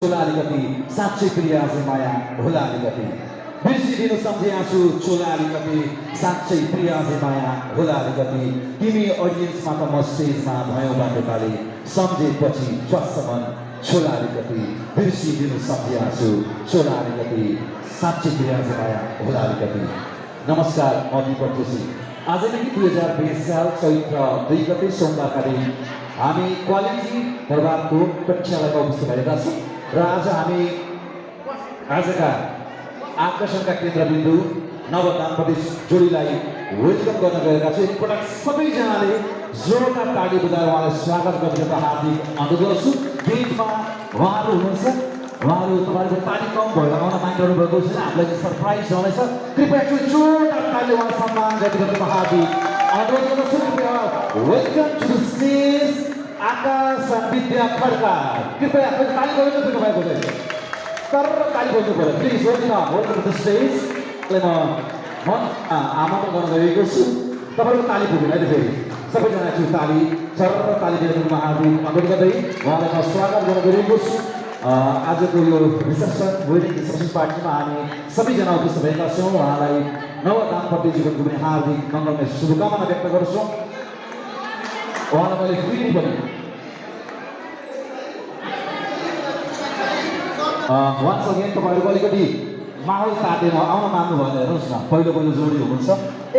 छोला अलिकति साँच्चै प्रिय आजै माया होला अलिकति बिर्सिदिनु सम्झे आँसु छोला अलिकति साँच्चै प्रिय आजै माया होला अलिकति तिमी अडियन्समा त म स्टेजमा भयौ बाटोकाले सम्झेपछि च्वास्स मन छोला अलिकति बिर्सिदिनु सम्झे आँसु छोला अलिकति साँच्चै प्रिय आजै माया होला अलिकति। नमस्कार, म दीपक जोशी। आजदेखि 2020 साल चैत्र 2 गते सोमबारका दिन हामी क्वालिटी दरबारको प्रेक्षालयमा उपस्थित भएका छौँ र आज हामी आजका आकर्षणका केन्द्रबिन्दु नवदाम्पत्य जोडीलाई वेलकम गर्न गएका छौँ। एकपटक सबैजनाले जोरदार ताली बजाएर उहाँलाई स्वागत गर्न हार्दिक अनुरोध गर्छु। गेटमा उहाँहरू हुनुहुन्छ, उहाँहरू तपाईँको ताली कम भएर आउन मागिरहनु भएको छैन, हामीलाई सरप्राइज हुनेछ। कृपया जोरदार ताली उहाँलाई सम्मान गरिदिनु हार्दिक अनुरोध गर्दछु। कृपया welcome to the stage Akash Vidya Khadka. कृपया ताली बजाउनु तपाईँको चाहिँ तर ताली बज्नु पर्यो please. Welcome to the stage. म आमन्त्रण गर्न गएको छु, तपाईँको ताली पुगेन है फेरि सबैजना एकचोटि ताली सरर ताली दिनु हार्दिक अनुरोध गर्दै उहाँलाई म स्वागत गर्न गएको छु। आजको यो रिसेप्सन वेडिङ रिसेप्सन पार्टीमा हामी सबैजना उपस्थित भएका छौँ। उहाँलाई नव दाम्पत्य जीवनको पनि हार्दिक मङ्गलमय शुभकामना व्यक्त गर्छौँ। उहाँलाई मैले फेरि पनि वान्स अगेन तपाईँहरूको अलिकति माहौल तातेर आउन मान्नु भएन। हेर्नुहोस् न, पहिलो पहिलो जोडी हुनुहुन्छ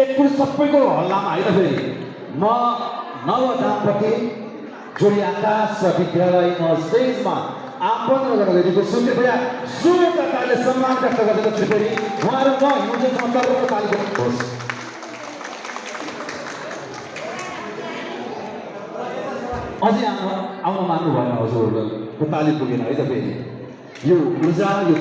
एकपल्ट सबैको हल्लामा होइन। फेरि म नव दाम्पत्य जोडी आकाश विद्यालय म स्टेजमा आमन्त्रण गर्न गएको छु। कृपया जोरदार तालीले सम्मान व्यक्त गरिदिएको छु। फेरि उहाँहरू म हिउँदेसम्म तर्फ ताली गर्नुहोस्। अझै आउन मान्नु भएन हजुरहरूको ताली पुगेन है त। फेरि यो ऊर्जा यो